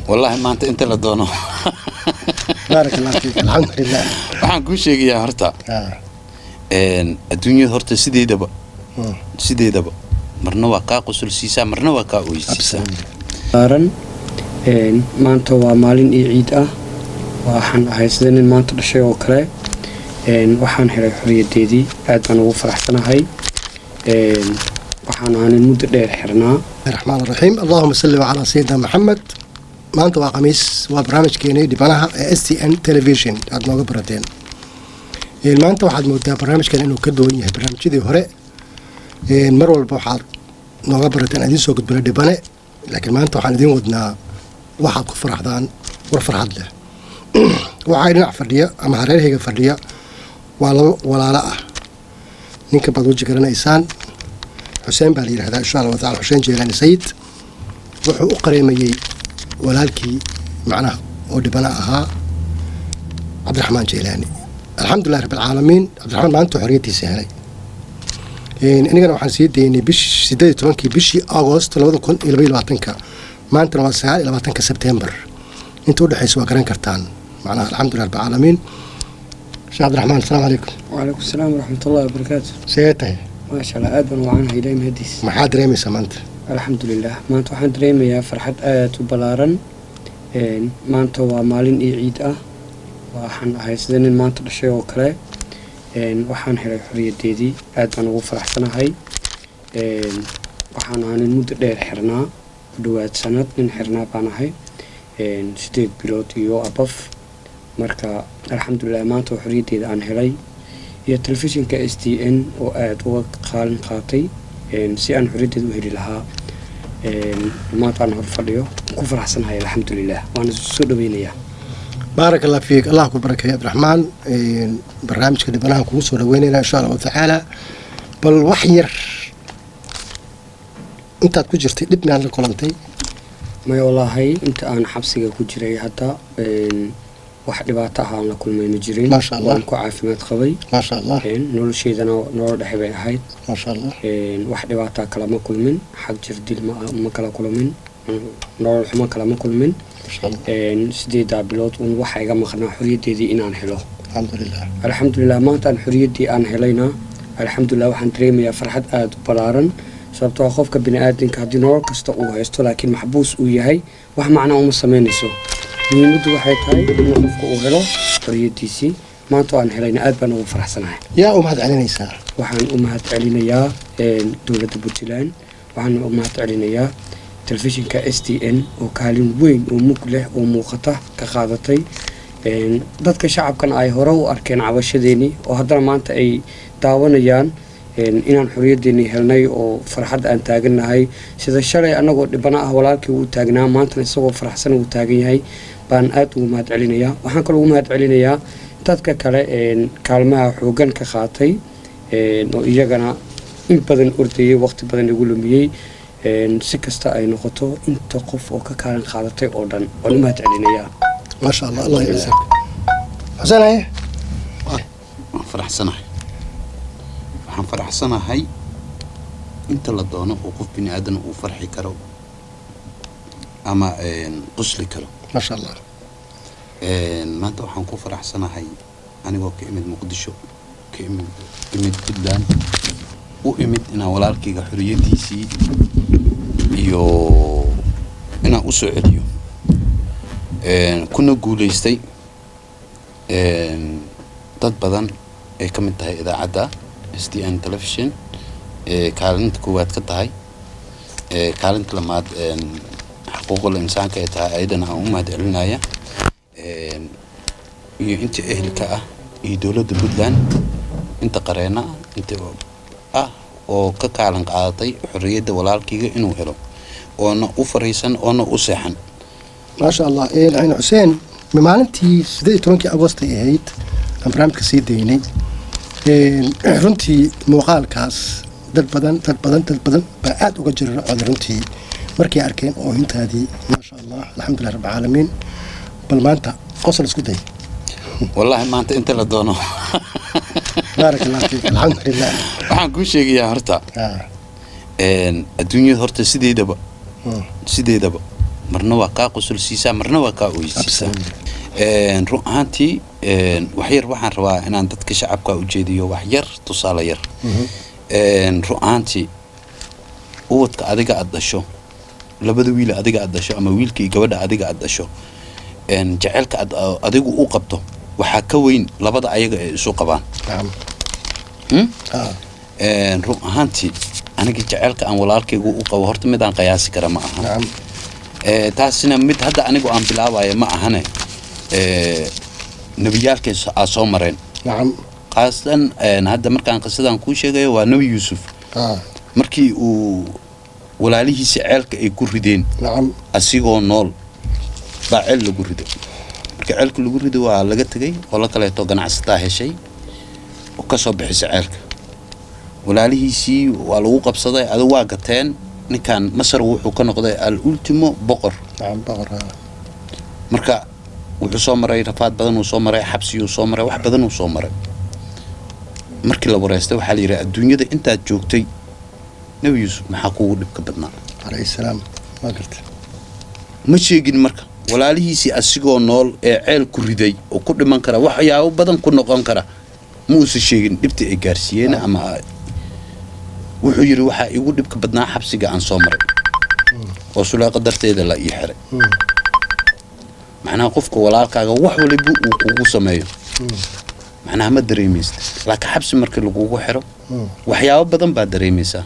Wallaahi maanta inta la doono. Baarak Allah fiik, alxamdulilah. Waxaan kuu sheegayaa horta, adduunyada horta sideedaba sideedaba marna waa kaa qosol siisaa, marna waa kaa oysiisaa. Saaran maanta waa maalin io ciid ah. Waxaan ahay sida nin maanta dhashay oo kale. Waxaan helay xorriyadeedii, aad baan ugu faraxsanahay. Waxaan ahaa nin muddo dheer xirnaa. Raxmaan raxiim, allahuma salli calaa sayidina Maxamed. Maanta waa Khamiis, waa barnaamijkeenii dhibanaha ee STN Television aada nooga barateen. Maanta waxaad moodaa barnaamijkan inuu ka duwan yahay barnaamijyadii hore. Mar walba waxaad nooga barateen idiin soo gudbina dhibane, laakiin maanta waxaan idiin wadnaa waxaad ku faraxdaan, war farxad leh. Waxaa dhinac fadhiya ama hareerhayga fadhiya waa laba walaalo ah. Ninka baad weji garanaysaan, Xuseen baa la yidhahdaa, insha Allahu tacala. Xuseen Jeelaani Sayid wuxuu u qareemayey walaalkii, macnaha oo dhibana ahaa, Cabdiraxmaan Jeylaani. Alxamdulilah rabbi alcaalamiin, Cabdiraxmaan maanta xorriyaddiisa helay. Inigana waxaan sii daynay bish 18-kii bishii Agost 2022-ka, maantana waa 29-ka Sebtembar. Inta udhexaysa waa garan kartaan macnaha. Alxamdulilah rabbi alcaalamiin. Sheekh Cabdiraxmaan, asalaamu calaykum. Wacalaykum salaam waraxmatullahi wabarakaatu. See tahay? Maasha Allah, aad baan wacanahay, Ilahi mahadiis. Maxaa dareemaysaa maanta? Alxamdulilah, maanta waxaan dareemayaa farxad aad u ballaaran. Maanta waa maalin io ciid ah. Waxaan ahay sida nin maanta dhashay oo kale. Waxaan helay xorriyadeedii, aad baan ugu faraxsanahay. Waxaan ahaa nin muddo dheer xirnaa, ku dhawaad sanad nin xirnaa baan ahay, 8 bilood iyo abaf. Marka alxamdulilah, maanta oo xorriyaddeeda aan helay iyo telefishinka STN oo aada uga qaalin qaatay si aan xorriyaddeeda u heli lahaa, maanta aan hor fadhiyo, ku faraxsanahay, alxamdulilah, waana soo dhaweynayaa. Baarak Allah fiik, Allah ku barakeeyo. Cabdiraxmaan, barnaamijka dhibanaha kugu soo dhaweynayna insha Allahu tacaala. Bal wax yar, intaad ku jirtay dhib miyaad la kulantay? Maya wallaahi, inta aan xabsiga ku jiray hadda wax dhibaato ah aan la kulmay ma jirin. Maasha Allah. Waan ku caafimaad qabay. Maasha Allah. Nolosheydana nolol dhexe bay ahayd. Maasha Allah. Wax dhibaataa kalama kulmin, xag jir dil ma kala kulmin, nolol xumo kalama kulmin. Maasha Allah. 8-daa bilood un waxa iga maqnaa xorriyaddeedii inaan helo. Alxamdulilah. Alxamdulilah, maanta aan xorriyaddii aan helayna, alxamdulilah, waxaan dareemayaa farxad aada u balaaran, sababtoo ah qofka bini aadamka haddii nolol kasta uu haysto laakiin maxbuus uu yahay, wax macnaa uma sameynayso. Muhiimaddu waxay tahay in qofka uu helo xorriyaddiisii. Maanta oo aan helayna aad baan ugu faraxsanahay. Yaa u mahad celinaysaa? Waxaan u mahad celinayaa dowladda Puntland. Waxaan u mahad celinayaa telefishinka STN oo kaalin weyn oo mug leh oo muuqata ka qaadatay. Dadka shacabkana ay hore u arkeen cabashadeenii oo haddana maanta ay daawanayaan inaan xorriyadeenii helnay oo farxad aan taagannahay. Sida shalay annagoo dhibana ah walaalkii uu taagnaa, maantana isagoo faraxsan uu taagan yahay baan aad ugu mahad celinayaa. Waxaan kaloo ugu mahad celinayaa dadka kale kaalmaha xooggan ka qaatay oo iyagana in badan ordayay, waqti badan igu lumiyey. Si kasta ay noqoto, inta qof oo ka kaalin qaadatay oo dhan waan u mahad celinayaa. Maasha Allah, Allah yacizak. Xuseen, haye. Waan faraxsanahay, waxaan faraxsanahay inta la doono oo qof bini aadan uu farxi karo ama qosli karo. Maasha Allah. Maanta waxaan ku faraxsanahay anigoo ka imid Muqdisho, ka imid Puntland, u imid inaan walaalkayga xoriyadiisii iyo inaan usoo celiyo, kuna guuleystay. Dad badan ay ka mid tahay idaacadda STN Television ee kaalinta koowaad ka tahay, ee kaalinta labaad xuquuqul insaanka ay tahay, ayadana aan u mahad celinaya, iyo inta ehelka ah iyo dowladda Puntland, inta qareena ah, inta ah oo ka kaalin qaadatay xorriyadda walaalkayga inuu helo, oona u fariisan oona u seexan. Maasha Allah. Aynu Xuseen, maalintii 18-kii Agost ay ahayd aan barnaamijka sii daynay, runtii muuqaalkaas dad badan, dad badan, dad badan baa aada uga jira cod runtii markay arkeen oohintaadii. Maasha Allah, alxamdulilah rabbi caalamiin. Bal maanta qosol isku day. Wallaahi maanta inta la doono. Baarak Allah fiik, alxamdulilah. Waxaan kuu sheegayaa horta, adduunyada horta sideedaba sideedaba Marna waa kaa qosolsiisaa, marna waa kaa oysiisaa. Run ahaantii, wax yar waxaan rabaa inaan dadka shacabka u jeediyo, wax yar tusaale yar. Run ahaantii, ubadka adiga aad dhasho, labada wiil adiga aad dhasho ama wiilka iyo gabadha adiga aad dhasho, jaceylka aad adigu u qabto waxaa ka weyn labada ayaga ay isu qabaan. Hmm? Run ahaantii, aniga jaceylka aan walaalkaygu u qabo horta mid aan qiyaasi kara ma aha. Taasina mid hadda anigu aan bilaabayo ma ahane. Nebiyaalkay aa soo mareen, khaasatan hadda markaan qisadan kuu sheegayo waa Nebi Yuusuf, markii uu walaalihiisa ceelka ay ku rideen, asigoo nool baa ceel lagu riday. Marka ceelka lagu riday waa laga tegay, qolo kaleeto ganacsataa heshay oo kasoo bixisay ceelka. Walaalihiisii waa lagu qabsaday, adigu waa gateen. Ninkan Masar wuxuu ka noqday al ultimo boqor. Nacam, boqor. Marka wuxuu soo maray rafaad badan, uu soo maray xabsiyuu soo maray, wax badan uu soo maray. Markii la wareystay waxaa la yidhi, adduunyada intaad joogtay, Nebi Yuusuf, maxaa kugu dhibka badnaa? Calayhi salaam, waa gartay. Ma sheegin. Marka walaalihiisii asigoo nool ee ceel ku riday oo ku dhiman kara, waxyaabo badan ku noqon kara, ma uusan sheegin dhibta ay gaarsiiyeen. Ama wuxuu yidhi, waxaa igu dhibka badnaa xabsiga aan soo maray oo Suleeqa darteeda la ii xiray. Macnaha qofka walaalkaaga wax waliba uu kugu sameeyo, macnaha ma dareemaysid, laakiin xabsi markii lagugu xiro waxyaabo badan baad dareemaysaa.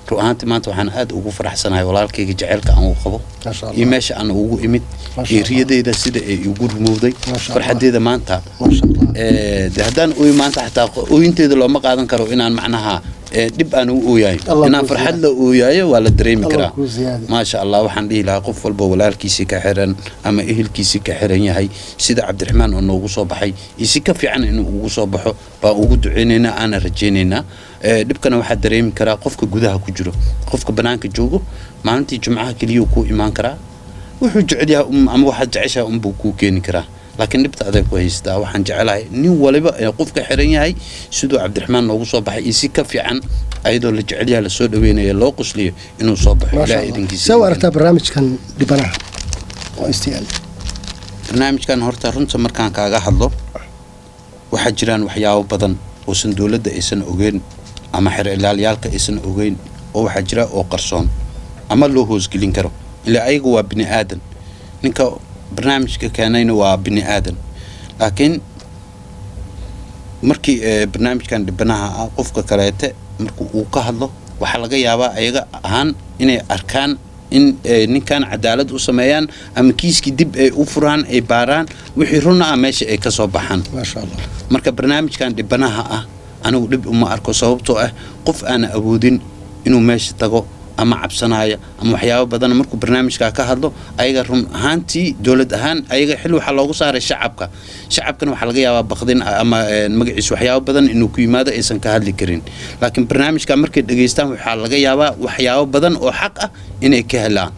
Run ahaantii, maanta waxaan aad ugu faraxsanahay walaalkayga jaceylka aan u qabo Maasha Allah. iyo meesha aan ugu imid Maasha iyo Allah. riyadeyda sida ay igu rumowday, Maasha Allah. farxadeeda maanta. Maasha Allah. De haddaan ooy maanta xataa ooyinteeda looma qaadan karo inaan macnaha dhib aan u ooyayo. Allah Inaan kuu farxad ziyaado. la ooyaayo waa la dareemi Allah karaa. kuu ziyaado. Maasha Allah. Waxaan dhihi lahaa qof walba walaalkiisii ka xiran ama ehelkiisii ka xiran yahay, sida Cabdiraxmaan oo noogu soo baxay iyo si ka fiican inuu ugu soo baxo baan ugu duceynaynaa, aana rajaynaynaa. Dhibkana waxaa dareemi karaa qofka gudaha ku jiro. Qofka banaanka joogo maalintii Jumcaha keliyuu kuu imaan karaa, wuxuu jecel yahay ama waxaad jeceshahay unbuu kuu keeni karaa, laakiin dhibta aday ku haystaa. Waxaan jecelahay nin waliba ee qofka xiran yahay siduu Cabdiraxmaan noogu soo baxay iyo si ka fiican, ayadoo la jecel yahay, lasoo dhaweynayo, loo qosliyo, inuu soo baxo. Maasha Ilaah Allah. idinkiisa. See u aragtaa barnaamijkan dhibanaha oo STN? Barnaamijkan horta runta markaan kaaga hadlo, waxaa jiraan waxyaabo badan oosan dowladda aysan ogeyn ama xer ilaalyaalka aysan ogeyn, oo waxaa jira oo qarsoon ama loo hoosgelin karo, ilaa ayaga waa bini aadan, ninka barnaamijka keenayna waa bini aadan. Laakiin markii barnaamijkan dhibanaha ah qofka kaleete marka uu ka hadlo, waxaa laga yaabaa ayaga ahaan inay arkaan in ninkan cadaalad u sameeyaan ama kiiskii dib ay u furaan, ay baaraan, wixii runa ah meesha ay ka soo baxaan. Maasha Allah. Marka barnaamijkan dhibanaha ah anigu dhib uma arko, sababtoo ah qof aan awoodin inuu meesha tago ama cabsanaya ama waxyaabo badan, markuu barnaamijkaa ka hadlo, ayaga run ahaantii dowlad ahaan ayaga xil waxaa loogu saaray shacabka. Shacabkana waxaa laga yaabaa baqdin ama magaciisa waxyaabo badan inuu ku yimaado, aysan ka hadli karin. Laakiin barnaamijka markay dhegaystaan waxaa laga yaabaa waxyaabo badan oo xaq ah inay ka helaan,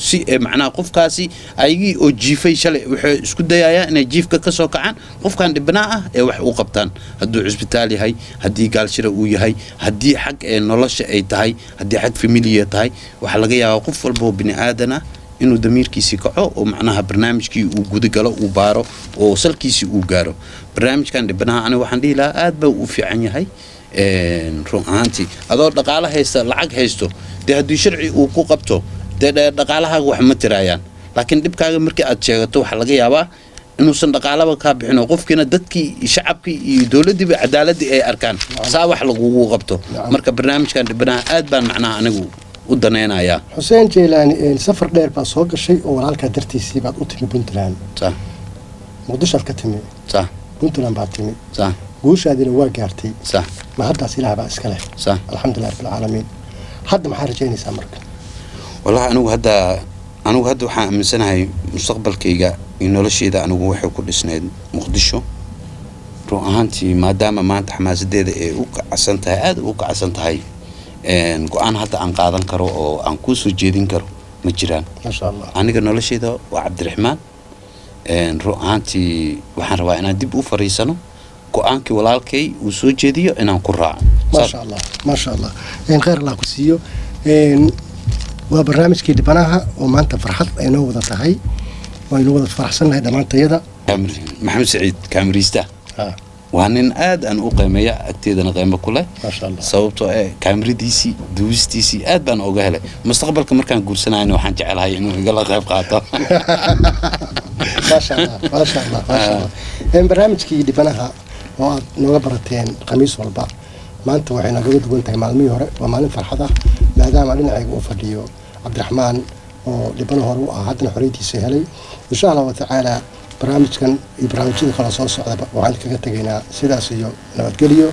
si macnaha qofkaasi ayagii oo jiifay shalay waxay isku dayayaan inay jiifka ka soo kacaan, qofkan dhibnaa ah ee wax u qabtaan, hadduu cisbitaal yahay, haddii gaalshira uu yahay, haddii xag ee nolosha ay tahay, haddii xag familiya tahay. Waxaa laga yaabaa qof walba oo bini aadan ah inuu damiirkiisii kaco oo macnaha barnaamijkii uu gudagalo, uu baaro oo salkiisii uu gaaro. Barnaamijkan dhibanaha aniga waxaan dhihi lahaa aad baa u fiican yahay. Run ahaantii, adoo dhaqaalo haysta, lacag haysto, dee haddii sharci uu ku qabto, dee dhaqaalahaaga wax ma tiraayaan. Laakiin dhibkaaga markii aad sheegato, waxaa laga yaabaa inuusan dhaqaalaba kaa bixin oo qofkiina dadkii, shacabkii iyo dowladdiiba cadaaladii ay arkaan, saa wax lagugu qabto. Marka barnaamijkan dhibanaha aad baan macnaha anigu u danaynayaa. Xuseen Jeylaani, safar dheer baad soo gashay oo walaalkaa dartiisii baad u timi Puntland. Muqdishoad ka timi. Puntland baad timi. Guushaadina waa gaartay. Ma haddaas Ilaah baa iska leh. Alxamdulilah rabbilcaalamiin. Hadda maxaa rajaynaysaa marka? Wallahi, anigu hadda waxaan aaminsanahay mustaqbalkayga iyo nolosheyda anigu waxay ku dhisnayd Muqdisho. Run ahaantii, maadaama maanta xamaasadeeda ay u kacsan tahay, aada u kacsan tahay, go-aan hadda aan qaadan karo oo aan kuu soo jeedin karo ma jiraan. Maasha Allah. Aniga nolosheyda waa Cabdiraxmaan. Run ahaantii, waxaan rabaa inaan dib u fariisano, go-aankii walaalkay uu soo jeediyo inaan ku raaco. Maasha Allah, maasha Allah. Khayr Allah ku siiyo. Waa barnaamijkii dhibanaha oo maanta farxad ay noo wada tahay, waynu wada faraxsannahay dhammaantayada. Maxamed Saciid kaamiriista waa nin aad aan u qiimeeya, agteedana qiimo ku leh. Maasha Allah. Sababtoo eh kaamiradiisii, duubistiisii aad baan uga helay. Mustaqbalka markaan guursanayna waxaan jecelahay inuu igala qayb qaato. Maasha Allah, maasha Allah, maasha Allah. Barnaamijkii dhibanaha oo aad nooga barateen khamiis walba, maanta waxay nagaga duwan tahay maalmihii hore. Waa maalin farxad ah, maadaama dhinacayga uu fadhiyo Cabdiraxmaan oo dhibano hore u ah, haddana xorriyadiisa helay, insha Allahu tacaala. Barnaamijkan iyo barnaamijyada kale soo socdaba waxaan kaga tegaynaa sidaas iyo nabadgelyo.